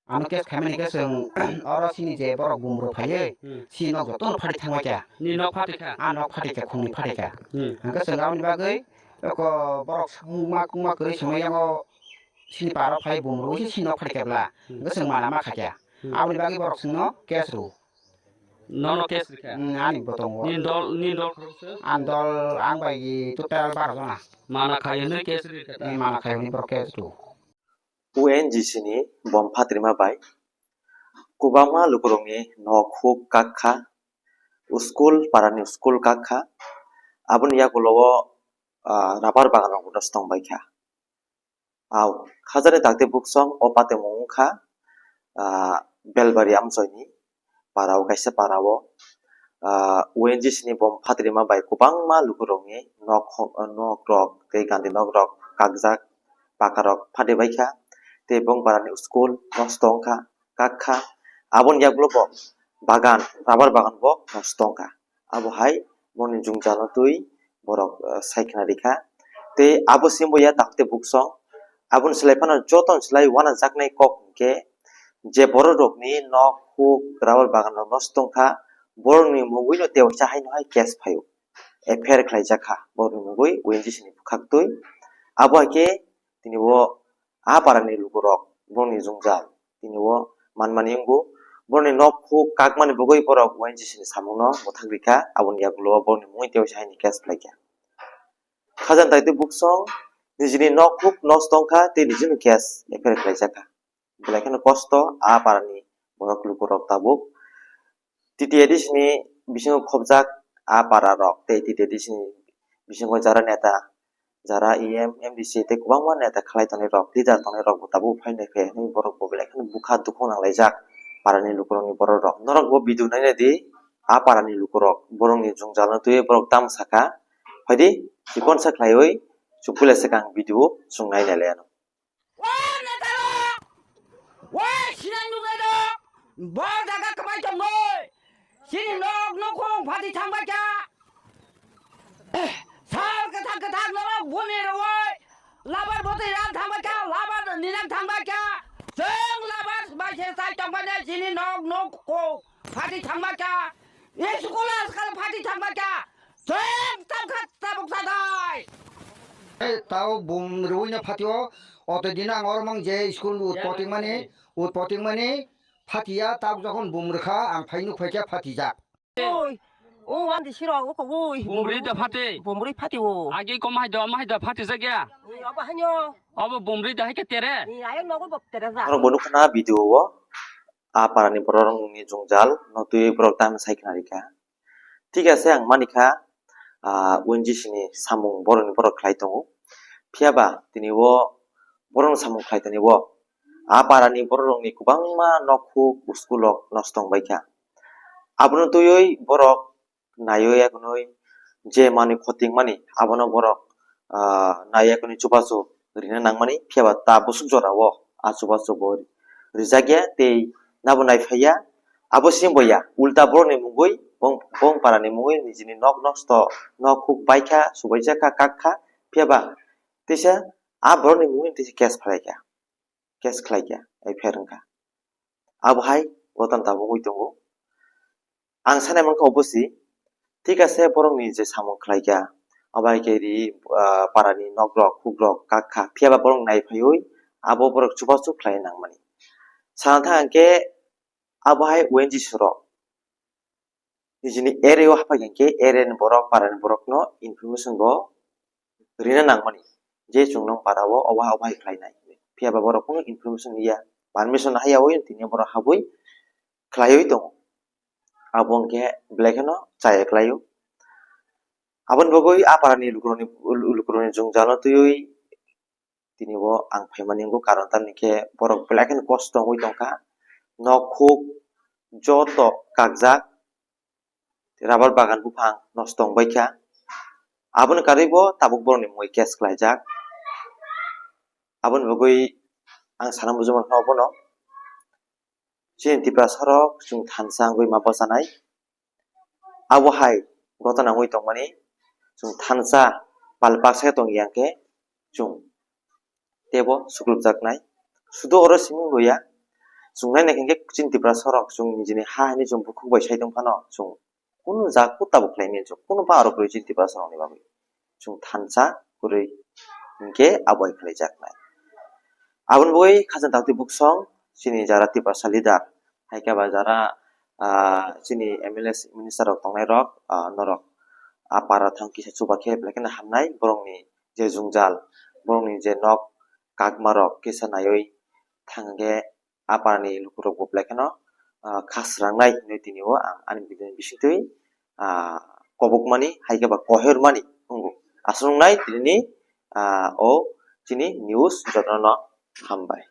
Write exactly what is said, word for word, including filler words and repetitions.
Ano case khaimani khe chwng oro chini je borok bumrok phaiwi, Hmm. chini nok jotono phatwi thangbai kha. Ni nok phatwi kha? A nok phatwi kha, khungni phatwi kha. Hmm. Hwnkhe chwng aboni bagwi eko borok swngma kungma kwrwi swngma yango chini paro phai bumrok se chini nok phatwi kha bla. Hmm. Hwnkhe chwng mana ma kha kha. Hmm. Aboni bagwi borok chwngno case rw. Nono case rikha? Hmm, ani bo tongo. Ni dol, ni dol khoroksa? Ang dol, ang bai total baro jona. Mana khai hwnwi case rikha ta? Hmm, mana khai hwnwi borok case rw. O N G C ni bom phatrima bai kwbangma lukurokni nok huk kak kha, school, parani school kak kha. Aboni yagulo o, ah, rubber bagan rok bono se tongbai kha. Au, khajani dakti buksong o patimung wngkha, ah, Belbari amchoini para o kaisa para o, ah, O N G C ni bom phatrima bai kwbangma lukurokni nok hok-, nok rok tei gandi nok rok kakjak, paka rok phatibaikha tei bongbarani school nosto wngkha, kakha. Aboni yagulo bo bagan, rubber bagan bo nosto wngkha. Abo hai boni jwngjal no twi borok, eh, sai khna rikha. Tei abo simi bo ya dakti buksong. Aboni slai phano joto ni slai uanajaknai kok hwnkhe je borok rokni nok huk rubber bagan rok nosto wngkha, borokni mugwi no tewaisa haino hai case phaio. F I R khlaijak kha borokni mugwi O N G C ni bwkhaktwi. Abo hai khe tini o a parani lukurok borokni jwngjal tini o manmani wngkhu. Borokni nok huk kakmani bagwi borok O N G C ni samungno mwthang rikha, aboni yagulo borokni mungwi tewaisa haini case phlaikha. Khajani dakti buksong nijini nok huk nosto wngkha tei nijini case F I R khlaijakha. Belai kheno kosto a parani borok lukurok tabuk. T T A D C ni bisingo khobjak a para rok tei T T A D C ni bisingo jara neta, jara E M, M D C tei kwbangma neta khlai tongnai rok, leader tongnai rok bo tabuk phai nai khe hinwi borok bo belai kheno bwkha dukhu nanglaijak parani lukurokni borok rok. Norok bo video naina di, a parani lukurok borokni jwngjal no twiwi borok tamo sakha, phaidi chikon sa khlaiwi chukpilai se kang video chwng naina le ano. O netarok, o sinai nuknairok, bo jaga kwbai tongwi, chini nok nukhung phatwi thangbai kha. Sal kwthak kwthak norok buni rwui, labar bwtwi ral thangbai kha, labar ninang thangbai kha. Chwng labar bai se chai tongmani chini nok nukhung phatwi thangbai kha. School askal phatwi thangbai kha. Chwng tabuk kha tabuk sadai. Tei tao bum rwui no phatio, oto dino ang oro mang je school utpoting mani, utpoting mani phatia, tak jokhon bum rwkha, ang phai nuk phaikha phatijak. Oi, o wandi siro, o ko oi. Bumrwi da phati. Bumrwi phati o. Agi kom hai da, ma hai da phati jagya. Oi, abo hanyo. Abo bumrwi da hai ke tere. Ni ayang nogo bok tere ja. Oro bo nukha na video o. A parani borok rokni jwngjal no twiwi borok tamo sai khna rikha. Thik ase, ang manikha, ah, O N G C ni samung borokni borok khlai tongo. Phiya ba tini o borokno samung khlai tani o a parani borok rokni kwbangma nok huk school rok nosto wng bai kha. Abono twiwi borok naiwi ekhwnwi je manwi khoting mani abono borok, ah, naiwi ekhwnwi chubachu rina nangmani, phiya ba ta bwswk jora o a chubachu bo rijak ya tei nabo naiphai ya. Abo simi bo ya, ulta borokni mungwi bong, bong parani mungwi nijini nok nosto, nok huk bai kha, subaijak kha, kak kha, phiya ba teisa a borokni mungwi teisa case phalai kha, case khlai kha, F I R wng kha. Abo hai gotan tabuk wngwi tongo. Ang sanai mankha obosi, thik ase borokni je samung khlai kha, abo hai khe ri, ah, parani nok rok, huk rok, kak kha, phiya ba borok nai phaiwi abo borok chubachu khlai nangmani. Sana thang khe abo hai O N G C rok nijini area o haphai kha khe area ni borok, parani borokno information bo rina nangmani je chwng nung para o obo hai obo hai khlainai. Phiya ba borok kunu information ya, permission haya o tini borok habwi khlaiwi tongo. Abo hwnkhe belai kheno chaya khlaio. Aboni bagwi a parani lukurokni, lukurokni jwngjal no twiwi tini bo ang phaimani wngkha, karon tamni khe borok belai kheno kosto wngwi tongkha. Nok huk joto kakjak, rubber bagan buphang nosto wngbaikha. Aboni karwi bo tabuk borokni mungwi case khlaijak. Aboni bagwi ang sana muchung mankha obono. Chini Tiprasa rok chwng thansa wngwi ma bwchanai. Abo hai gotona wngwi tongmani, chwng thansa pal baksa khe tongya hwnkhe chwng teibo suklupjaknai. Sudo oro simi wngya, Chwng nai nai khe chini Tiprasa rok chwng nijini ha hwnwi chwng bukhuk bai sai tong phano chwng kunu ja kuk tabuk khlai manya chwng kunu ba aro kwrwi chini Tiprasa rokni bagwi. Chwng thansa kwrwi hinkhe abo hai khlaijaknai. Aboni bagwi khajang dakti buksong chini jara Tiprasa leader hai khe ba jara, ah, chini M L A minister rok tongnai rok, ah, norok a para thang kisa chuba khe belai kheno hamnai borokni je jwngjal, borokni je nok kakma rok kisa naiwi thang khe a para ni lukurok bo belai kheno, ah, kha srangnai hinwi tini o ang ani video ni bisingtwi, ah, kobokmani hai khe ba kohermani wngo. Aswk wngnai tini ni, ah, o chini news jotono hambai.